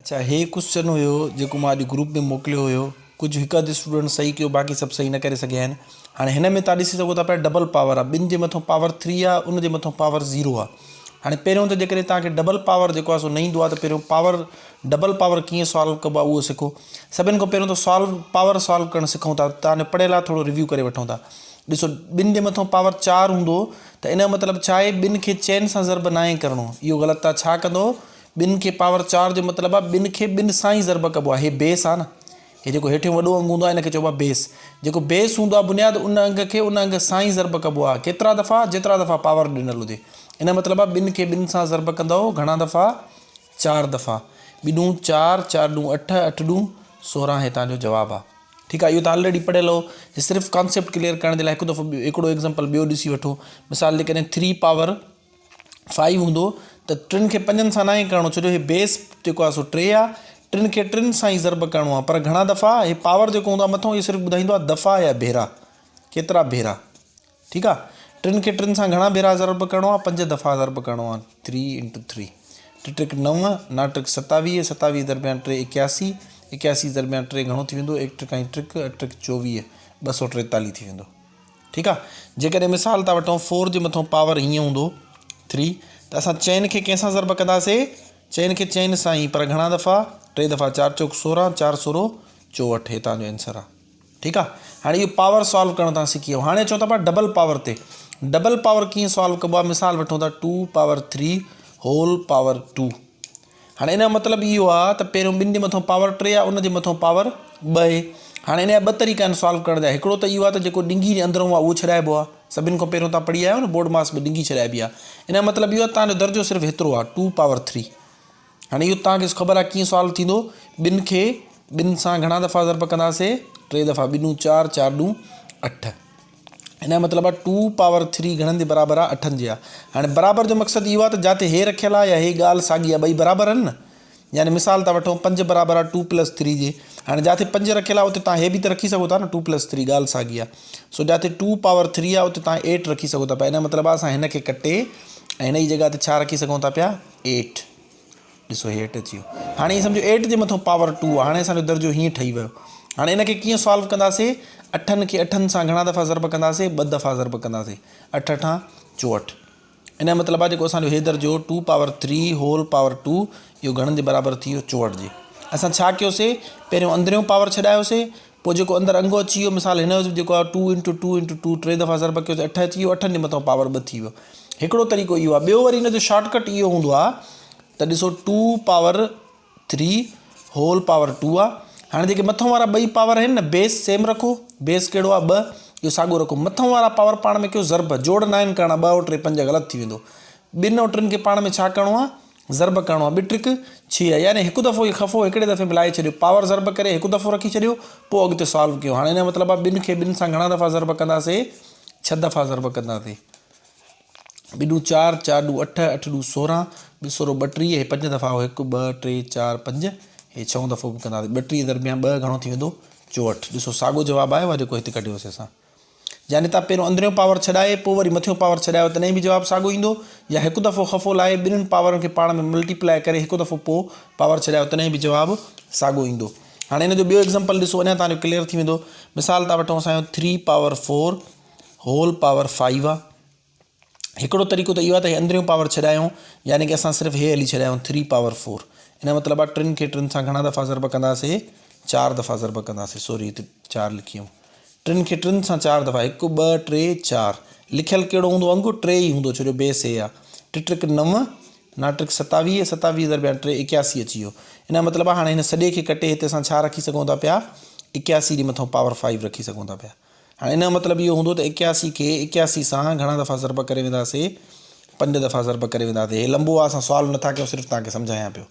اڇا هي ڪوسچن هيو جيڪو مان اڄ گروپ ۾ موڪليو هيو ڪجهه هڪ اڌ اسٽوڊنٽ صحيح ڪيو باقي سڀ صحيح نه ڪري سگهيا آهن هاڻي هن ۾ تان ڏسي سگهو ٿا پيا ڊبل پاور آهي ٻن جي مٿو پاور ٿري آهي ان جي مٿو پاور زيرو آهي هاڻي پهريون ته جيڪڏهن تان کي ڊبل پاور جيڪو آهي سو نه ايندو آهي ته پهريون پاور ڊبل پاور ڪيئن سالو ڪبو آهي اهو سکو سڀن کان پهريون ته سالو پاور سالو ڪرڻ سکون ٿا تان جو پڙهيل آهي ٿورو ريويو ڪري وٺون ٿا ڏسو ٻن جي مٿو پاور چار هوندو ته ان جو مطلب ڇا آهي ٻن کي چئن سان ضرب ناهي ڪرڻو اهو غلط آهي ڇا ڪندو ٻن کي پاور چار جو مطلب آهي ٻن کي ٻن سان ئي ضرب ڪبو آهي. هي بيس آهي نه. هي جيڪو هيٺيون وڏو انگ هوندو آهي ان کي چئبو آهي بيس. جيڪو بيس هوندو آهي بنياد ان انگ کي ان انگ سان ئي ضرب ڪبو آهي. ڪيترا دفعا؟ جيترا دفعا پاور ڏنل هجي. ان جو مطلب آهي ٻن کي ٻن سان ضرب ڪندؤ گهڻا دفعا؟ چار دفعا. ٻه ڏون چار، چار ڏون اٺ، اٺ ڏون 16 هي توهان جو جواب آهي. ٺيڪ آهي اهو ته آلريڊي پڙهيل هو. هي صرف ڪانسيپٽ ڪليئر ڪرڻ جي لاء هڪ دفعو هڪڙو ايگزامپل ٻيو ڏسي وٺو. مثال جيڪڏهن ٿري پاور فائيو هوندو ته ٽن کي پنجن سان ناهي ڪرڻو ڇو جو هي بيس جيڪو آهي سو ٽي آهي ٽن کي ٽن سان ئي ضرب ڪرڻو آهي پر گهڻا دفعا هي پاور جيڪو هوندو آهي مٿو اهو صرف ٻڌائيندو آهي دفعا يا ڀيرا ڪيترا ڀيرا ٺيڪ آهي ٽن کي ٽن سان گهڻا ڀيرا ضرب ڪرڻو آهي پنج دفعا ضرب ڪرڻو آهي ٿري انٽو ٿري ٽي ٽرڪ نو نو ٽرڪ 27 27 درميان ٽي 81 81 درميان ٽي گهڻو ٿي ويندو ايڪ ٽرڪ ۽ ٽرڪ اٺ ٽرڪ 24 243 ٿي ويندو ٺيڪ آ جيڪڏهن مثال ٿا وٺون فور جي مٿو پاور هيئن هوندو ٿري ته اسان چئن کي ڪنهن سان ضرب ڪنداسي چئن کي چئن سان ئي پر گهڻا دفعا ٽي دفعا چار چوڪ 16 چار سورو 64 هي تان جو آنسر آ ٺيڪ آ هاڻي اهو پاور سالو ڪرڻ تان سکي ويو هاڻي اچون ٿا پيا ڊبل پاور تي ڊبل پاور ڪيئن سالو ڪبو آ مثال وٺون ٿا 2 پاور 3 هول پاور 2 هاڻي ان جو مطلب اهو آهي ته پهريون ٻن جي مٿان پاور ٽي آهي ان جي مٿان پاور ٻه آهي. هاڻي ان جا ٻه طريقا آهن سالو ڪرڻ جا هڪڙو ته اهو آهي ته جيڪو ڏنگي جي اندرون آهي اهو ڇڏائبو آهي سڀن کان پهريون توهان پڙهي آيا آهيو نه بورڊ ماس ۾ ڏنگي ڇڏائبي آهي ان جو مطلب اهو آهي توهان جو درجو صرف هيترو آهي ٽو پاور ٿري هاڻي اهو توهان کي خبر آهي ڪيئن سالو ٿيندو ٻن کي ٻن سان گهڻا دفعا ضرب ڪنداسي ٽي دفعا ٻنون چار چار ڏون اٺ ان جو مطلب آهي ٽو پاور ٿري گهڻن جي برابر آهي اٺن جي آهي هاڻي برابر جو مقصد اهو آهي ته جاتي هي رکيل آهي يا هي ڳالهه ساڳي آهي ٻئي برابر آهن نه يعني مثال ٿا وٺون پنج برابر آهي ٽو پلس ٿري جي هاڻي جاتي پنج رکيل آهي اتي تان هي به ته رکي سگهو ٿا نه ٽو پلس ٿري ڳالهه ساڳي آهي سو جاتي ٽو پاور ٿري آهي اتي تان ايٽ رکي سگهو ٿا پيا ان جو مطلب آهي اسان هن کي ڪٽي ۽ هن جي جڳهه تي ڇا رکي سگهون ٿا پيا ايٽ ڏسو هي ايٽ اچي ويو هاڻي ائين سمجهو ايٽ جي مٿان پاور ٽو آهي هاڻي اسانجو درجو هيئن ٺهي ويو هاڻي ان کي ڪيئن سالو ڪنداسي اٺن کي اٺن سان گهڻا دفعا ضرب ڪنداسي ٻه دفعا ضرب ڪنداسي اٺ اٺان 64 ان جو مطلب آهي جيڪو اسانجو هي درجو two power three whole power two اهو گهڻن جي برابر ٿي ويو 64 جي اسان ڇا ڪيوسي پهريون اندريون پاور ڇڏايوسي پوء جيڪو اندر انگ اچي ويو مثال هن جو جيڪو آهي two into two into two ٽي دفعا ضرب ڪيو ته اٺ اچي ويو اٺن جي مٿان پاور ٻه ٿي ويو هڪڙو طريقو اهو آهي ٻيو وري هن جو شارٽ ڪٽ اهو هوندو آهي ته ڏسو two power three whole power two آهي هاڻي جيڪي مٿان وارا ٻئي پاور آهن نه بيس سيم رکو بيس ڪهڙو آهي ٻه اهو ساڳو رکو مٿان وارا پاور پاڻ ۾ ڪيو ضرب جوڙ نه آهن ڪرڻا ٻه ۽ ٽي پنج غلط ٿي ويندو ٻن ۽ ٽن کي پاڻ ۾ ڇا ڪرڻو آهي ضرب ڪرڻو آهي ٻه ٽرڪ ڇهه يعني هڪ دفعو ئي خفو هڪڙي دفعي ۾ لائي ڇڏيو پاور ضرب ڪري هڪ دفعو رکي ڇڏيو پوء اڳتي سالو ڪيو هاڻي ان جو مطلب آهي ٻن کي ٻن سان گهڻا دفعا ضرب ڪنداسي ڇهه دفعا ضرب ڪنداسي ٻه ڏون چار چار ڏون اٺ اٺ ڏون 16 ٻه سورو 32 هي پنج دفعا هڪ ٻه ٽي چار پنج هي ڇهون دفعو به ڪنداسي 32 درميان ٻه گهڻو ٿي ويندو 64 ڏسو ساڳو جواب آيو آهي جيڪو هتي ڪڍيوسي اسان يعني تان پهريون اندريون پاور ڇڏائي پوء وري مٿيون پاور ڇڏايو تڏهن به جواب ساڳيو ايندو يا هڪ دفعو خفو لاهي ٻنهين پاورن کي پاڻ ۾ ملٽيپلائي ڪري هڪ دفعو پوء پاور ڇڏايو تڏهن به جواب ساڳيو ايندو. هاڻي ان جو ٻيو ايگزامپل ڏسو اڃا تان جو ڪليئر ٿي ويندو. مثال تان وٺون اسان جو three power four whole power five آ. هڪڙو طريقو ته اهو آهي ته هي اندريون پاور ڇڏايون يعني ڪي اسان صرف هي هلي ڇڏايون ٿري پاور فور ان جو مطلب آهي ٽن کي ٽن سان گهڻا دفعا ضرب ڪنداسي چار دفعا ضرب ڪنداسي سوري هتي چار لکي ويم ٽن کي ٽن سان چار دفعا هڪ ٻه ٽي چار لکيل ڪهڙو هوندو انگ ٽي ئي هوندو ڇو جو بيس هي آهي ٽي ٽرڪ نو نا ٽرڪ 27 27 درميان ٽي 81 اچي ويو ان جو مطلب آهي هاڻي هن سڄي کي ڪٽي هتي اسان ڇا رکي سگهون ٿا پيا 81 جي مٿان پاور 5 رکي سگهون ٿا پيا هاڻي ان جو مطلب اهو هوندو ته 81 کي 81 سان گهڻا دفعا ضرب ڪري وينداسي؟ پنج دفعا ضرب ڪري وينداسي. هي لنبو آهي اسان سوال نٿا ڪيون صرف توهان کي سمجهايان پيو.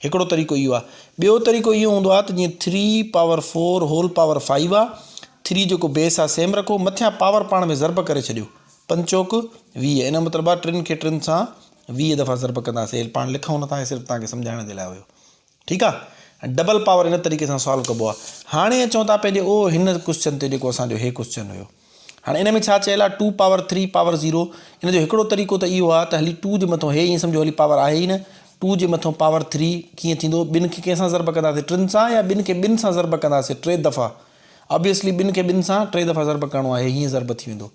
هڪڙو طريقو اهو آهي. ٻيو طريقو اهو هوندو آهي ته جيئن three power four whole power five آهي ٿري جيڪو بيس آهي سيم رکو مٿيان پاور پاڻ ۾ ضرب ڪري ڇڏيو پنج چوڪ 20 ان جو مطلب آهي ٽن کي ٽن سان 20 دفعا ضرب ڪنداسي. هي پاڻ لکون نٿا هي صرف توهان کي سمجهائڻ جي لاء هيو. ٺيڪ آ ڊبل پاور ان طريقي سان سالو ڪبو آ هاڻي اچون ٿا پنهنجي او هن ڪوسچن تي جيڪو اسان جو هي ڪوسچن هيو هاڻي ان ۾ ڇا چيل آ two power three power zero ان جو هڪڙو طريقو ته اهو آ ته هلي ٽو جي مٿو هي ائين سمجهو هلي پاور آهي ئي نه ٽو جي مٿو پاور ٿري ڪيئن ٿيندو؟ ٻن کي ڪنهن سان ضرب ڪنداسين؟ ٽن سان يا ٻن کي ٻن سان ضرب ڪنداسين ٽي دفعا؟ آبويسلي ٻن کي ٻن سان ٽي دفعا ضرب ڪرڻو آهي، هيئن ضرب ٿي ويندو.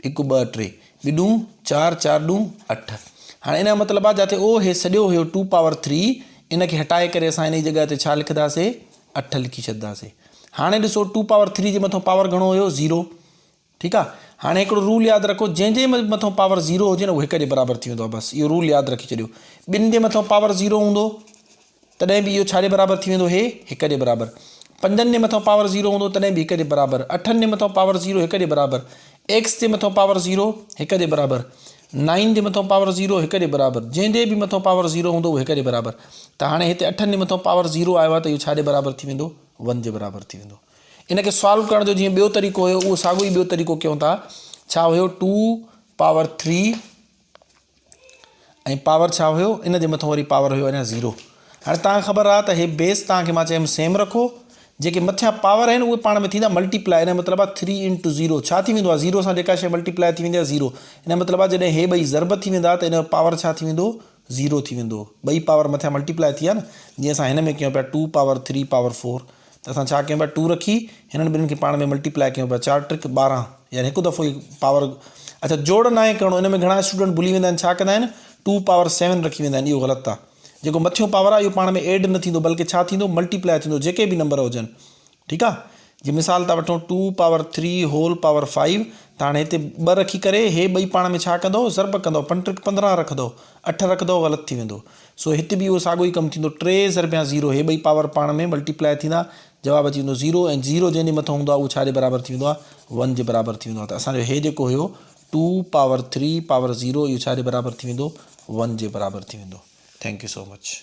هڪ ٻه ٽي، ٻه ڏون چار، چار ڏون اٺ. هاڻي ان جو مطلب آهي جاتي او هي سڄو هيو ٽو پاور ٿري، ان کي هٽائي ڪري اسان ان جي جڳهه تي ڇا لکنداسين؟ اٺ لکي ڇڏنداسين. هاڻي ڏسو ٽو پاور ٿري جي مٿو پاور گهڻو هيو؟ زيرو. ٺيڪ آ هاڻي هڪڙو رول ياد رکو جنهن جي مٿو پاور زيرو هجي نه اهو هڪ جي برابر ٿي ويندو آ بس اهو رول ياد رکي ڇڏيو. ٻن جي مٿو پاور زيرو هوندو تڏهن به اهو ڇا جي برابر ٿي ويندو؟ هي هڪ جي برابر. پنجن جي مٿان پاور زيرو هوندو تڏهن به هڪ جي برابر. اٺن جي مٿان پاور زيرو هڪ جي برابر. ايڪس جي مٿان پاور زيرو هڪ جي برابر. نائن جي مٿان پاور زيرو هڪ جي برابر. جنهن جي به مٿان پاور زيرو هوندو اهو هڪ جي برابر. ته هاڻي هتي اٺن جي مٿان پاور زيرو آيو آهي ته اهو ڇا جي برابر ٿي ويندو؟ ون جي برابر ٿي ويندو. ان کي سالو ڪرڻ جو جيئن ٻيو طريقو هيو اهو ساڳيو ئي ٻيو طريقو ڪيون ٿا. ڇا هيو؟ ٽو پاور ٿري ۽ پاور ڇا هيو ان جي مٿان وري پاور هيو اڃا زيرو هاڻي توهان کي خبر آهي ته هي بيس توهان کي مان چيم سيم رکو جيڪي مٿيان پاور آهن اهي پاڻ ۾ ٿيندا ملٽيپلائي ان جو مطلب آهي ٿري انٽو زيرو ڇا ٿي ويندو آهي زيرو سان جيڪا شي ملٽيپلائي ٿي ويندي آهي زيرو ان جو مطلب آهي جڏهن هي ٻئي ضرب ٿي ويندا ته ان جو پاور ڇا ٿي ويندو زيرو ٿي ويندو ٻئي پاور مٿيان ملٽيپلائي ٿي ويا نه جيئن اسان هن ۾ ڪيون پيا two power three power four ته اسان ڇا ڪيون پيا ٽو رکي هنن ٻنهن کي پاڻ ۾ ملٽيپلائي ڪيون پيا چار ٽرڪ 12 يعني هڪ دفعو ئي پاور اڇا جوڙ ناهي ڪرڻو ان ۾ گهڻا اسٽوڊنٽ ڀلي ويندا آهن ڇا ڪندا آهن ٽو پاور سيون رکي ويندا آهن اهو غلط آهي جيڪو مٿيون پاور آهي اهو پاڻ ۾ ايڊ نه ٿيندو بلڪه ڇا ٿيندو ملٽيپلائي ٿيندو جيڪي به نمبر هجن ٺيڪ آهي جي مثال ٿا وٺون two power three whole power five ته هاڻي هتي ٻه رکي ڪري هي ٻئي پاڻ ۾ ڇا ڪندو ضرب ڪندو پنج ٽرڪ 15 رکندو اٺ رکندو غلط ٿي ويندو سو هت به اهو ساڳيو ئي ڪم ٿيندو ٽي ضربيان زيرو هي ٻئي پاور پاڻ ۾ ملٽيپلائي ٿيندا جواب اچي ويندو زيرو ۽ زيرو جنهن جي مٿان هوندو آهي اهو ڇا جي برابر ٿي ويندو آهي ون جي برابر ٿي ويندو آهي ته اسان جو هي جيڪو هيو two power three power zero اهو ڇا جي برابر ٿي ويندو ون جي برابر ٿي ويندو thank you so much.